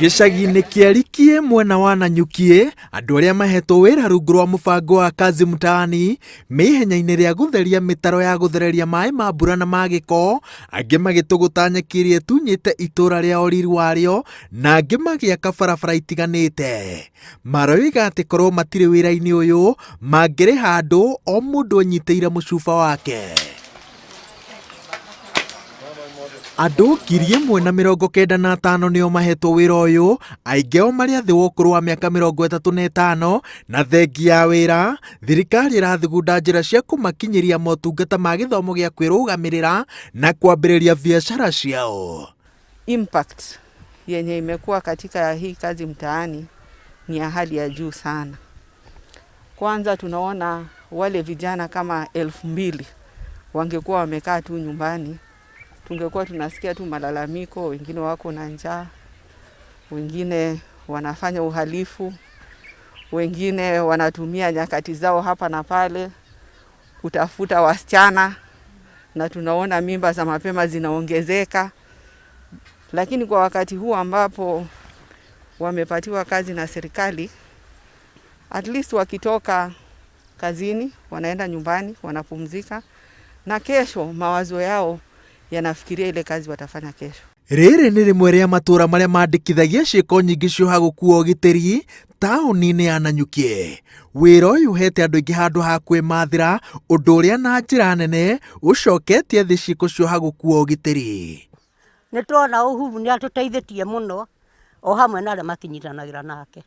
Gĩcagi-inĩ kĩa Rikie mwena wa Nanyukie, andũ arĩa mahetwo wĩra rungu rwa mũbango wa Kazi Mtaani me ihenya-inĩ rĩa gũtheria mĩtaro ya gũthereria maĩ ma mbura na ma gĩko, angĩ magĩtũgũta nyeki ĩrĩa ĩtunyĩte itũũra rĩao riri warĩo, na angĩ magĩaka barabara itiganĩte. Maroiga atĩ korwo matirĩ wĩra-inĩ ũyũ, mangĩrĩha andũ o mũndũ enyitĩire mũcuba wake. Andũ 1,095 nĩo mahetwo wĩra ũyũ, aingĩ ao marĩ a thĩ wa ũkũrũ wa mĩaka 35, na thengia ya wĩra, thirikari ĩrathugunda njĩra cia kũmakinyĩria motungata ma gĩthomo gĩa kwĩrũgamĩrĩra na kwambĩrĩria biacara ciao. Impact yenye imekuwa katika hii kazi mtaani ni ya hali ya juu sana. Kwanza tunaona wale vijana kama 2000 wangekuwa wamekaa tu nyumbani, tungekuwa tunasikia tu malalamiko, wengine wako na njaa, wengine wanafanya uhalifu, wengine wanatumia nyakati zao hapa na pale kutafuta wasichana, na tunaona mimba za mapema zinaongezeka. Lakini kwa wakati huu ambapo wamepatiwa kazi na serikali, at least wakitoka kazini wanaenda nyumbani wanapumzika, na kesho mawazo yao yanafikiria ile kazi watafanya kesho. Rĩrĩ nĩ rĩmwe rĩa matũũra marĩa mandĩkithagia ciĩko nyingĩ cia gũkua ũgitĩri taũni-inĩ ya Nanyuki. Wĩra ũyũ ũhete andũ aingĩ handũ ha kwĩmathĩra, ũndũ ũrĩa na njĩra nene ũcoketie thĩ ciĩko cia gũkua ũgitĩri. Nĩ tuona Uhuru nĩ atũteithĩtie mũno o hamwe na arĩa makinyitanagĩra nake.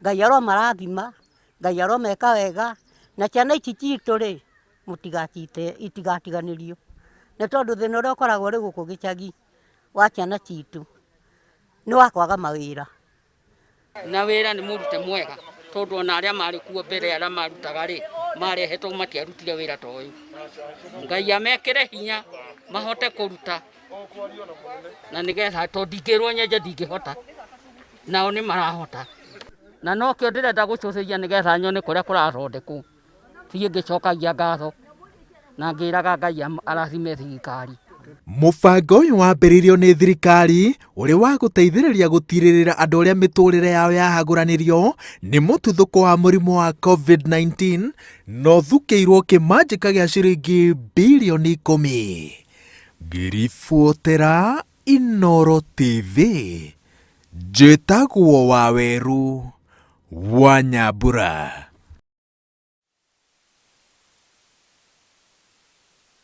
Ngai aromarathima, Ngai aromeka wega, na ciana ici citũ rĩ, mũtigacite itigatiganĩrio. Nĩ tondũ thĩna ũrĩa ũkoragwo rĩu gũkũ gĩcagi wa ciana citũ nĩ wa kwaga mawĩra. Na wĩra nĩ mũrute mwega tondũ ona arĩa marĩ kuo mbere arĩa marutaga rĩ marehetwo matiarutire wĩra ta ũyũ. Ngai amekĩre hinya mahote kũruta na nĩgetha tondũ ndingĩrwo nyenje ndingĩhota, nao nĩ marahota. Na nokĩo ndĩrenda gũcũthĩria nĩgetha nyone kũrĩa kũrathondekwo, thiĩ ngĩcokagia ngatho na ngĩraga Ngai arathime thirikari. Mũbango ũyũ wambĩrĩirio nĩ thirikari ũrĩ wa gũteithĩrĩria gũtirĩrĩra andũ arĩa mĩtũrĩre yao yahagũranĩrio nĩ mũtuthũko wa mũrimũ wa COVID-19 na ũthukĩirwo kĩmanjĩka gĩa ciringi birioni 10. Ngĩribotera Inooro TV, njĩtagwo Waweru wa Nyambura.